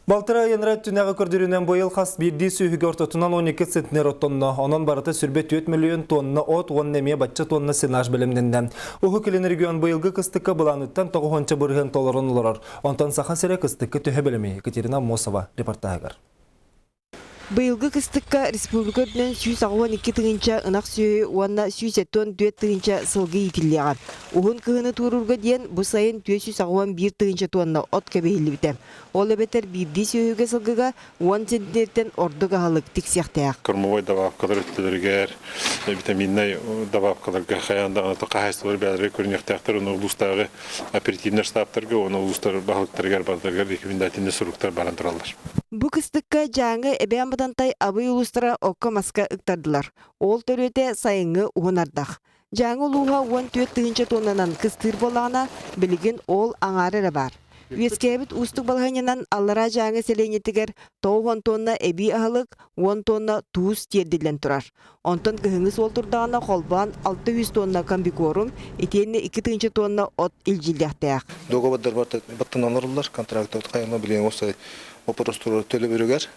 Балтараа ыйанара өттүнээҕи көрдөрүүнэн быйыл хас биирдии сүөһүгэ ортотунан 12 центнер оттонно. Онон барыта сүрбэ 4 миллион тонна от уонна эмиэ бачча тонна сенаж бэлэмнэннэ. Уһук Илин регион быйылгы кыстыкка былааныттан 90% толорон олорор. Онтон Саха сирэ кыстыкка төһө бэлэмий? Екатерина Аммосова репортажыгар. Быйылгы кыстыкка республика үрдүнэн 182 тыһыынча ынах сүөһү уонна 174 тыһыынча сылгы иитиллиэҕэ. Уһун кыһыны туоруурга диэн бу сайын 481 тыһыынча туонна от кэбиһиллибитэ. Ол эбэтэр биирдии сүөһүгэ сылгыга 10 центнертэн ордук аһылык тиксиэхтээх. Кормовой добавкалар өттүлэригэр, витаминнай добавкаларга хайаан даҕаны хаһаайыстыбалар бэйэлэрэ көрүнүөхтээхтэр, уонна улуустааҕы оперативнай штабтарга уонна улуустар баһылыктарыгар бардарыгар рекомендательнай суруктар баран тураллар. Бу кыстыкка Дьааҥы Эбээн Бытантай Абый улуустара окко-маска ыктардылар. Ол төрүөтэ сайыҥҥы уһун ардах. Дьааҥы улууһа 14 тыһыынча туоннанан кыстыыр буоллаҕына, билигин ол аҥаара эрэ баар. Үөскээбит уустук балаһыанньанан Аллараа Дьааҥы сэлиэнньэтигэр 90 тонна эбии аһылык, 10 тонна туус тиэрдиллэн турар. Онтон кыһыҥҥы суол турдаҕына холбоон 600 тонна комбикорум итиэннэ 2 тыһыынча тонна от илдьиллиэхтээх. Дуогабардар баттан олоруллар, контракт хайма билигин уопсай вопростур төлөбүрүгэр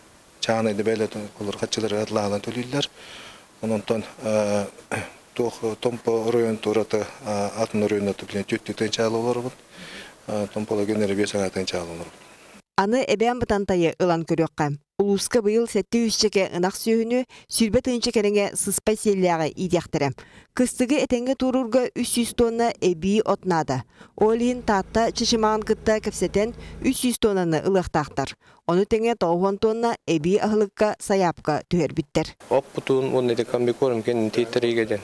чаанай бэйэлэр олор хаччылары атлаһынан төлүүллэр. Онтон туох Томпо оройуон туурата атын оройуонна билин түөттүтэн чаалы олоробут. Томполо генеребе саҥатын чаалы олоробут. Аны Эбээн Бытантайы ылан көрүөххэ. Улууска быйыл сэттэ сүүсчэкэ ынах сүөһүнү, 20 тыһыынча кэриҥэ сыспай сиэллээҕи иитиэхтэрэ. Кыстыгы этэҥҥэ туоруурга 300 тонна эбии от наада. Ол иһин Таатта Чычымаҕын кытта кэпсэтэн 300 тоннаны ылыахтаахтар. Ону тэҥэ 90 тонна эбии аһылыкка сайаапка түһэрбиттэр. Оппутун уонна ити комбикорм кэннин тиэйтэрийгэ диэн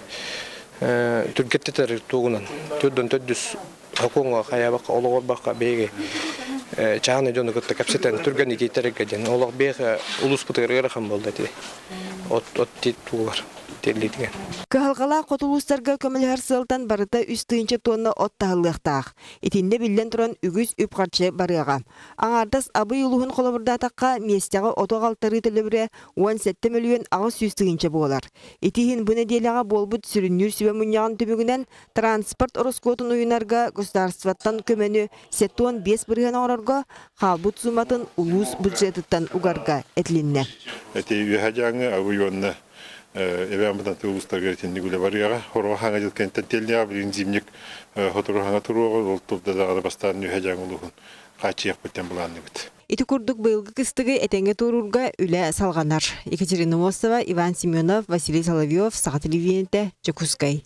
түргэттэтэр тугунан төрдөн төрдүс Хокуоҥҥа хайаабакка олоҕурбакка биһиги чааһынай дьону кытта кэпсэтэн түргэн итиитэргэ диэн олох биэх улууспутугар ыарахан буолла ити от от тугар тиэллиитигэр. Кыһалҕалаах хоту улуустарга көмөлөһөр сыалтан барыта 3 тыһыынча тонна от таһыллыахтаах. Итиннэ биллэн туран үгүс үп-харчы барыаҕа. Аҥаардас Абый улууһун холобурдаатахха, миэстэҕэ оту аҕалтарыы төлөбүрэ 17 мөлүйүөн 800 тыһыынча буолар. Ити иһин бу нэдиэлэҕэ буолбут сүрүннүүр сүбэ мунньаҕын түмүгүнэн Транспорт ороскуотун уйунарга государствоттан көмөнү 75% оҥорорго, хаалбыт сууматын улуус бюджетыттан угарга этилиннэ. Эти Үөһээ Дьааҥы, Абый уонна Эбээн Бытантай улуустарыгар итинник үлэ барыаҕа. Хороҕо хаҥа дьыл кэнниттэн тиэллиэҕэ, билигин зимник сотору хаҥа туруоҕа, ол турда даҕаны бастаан Үөһээ Дьааҥы улууһун хааччыйыахпыт диэн былаанныыбыт. Ити курдук быйылгы кыстыгы этэҥҥэ туоруурга үлэ салҕанар. Екатерина Мостова, Иван Семенов, Василий Соловьев, Саха телевидениетэ, Дьокуускай.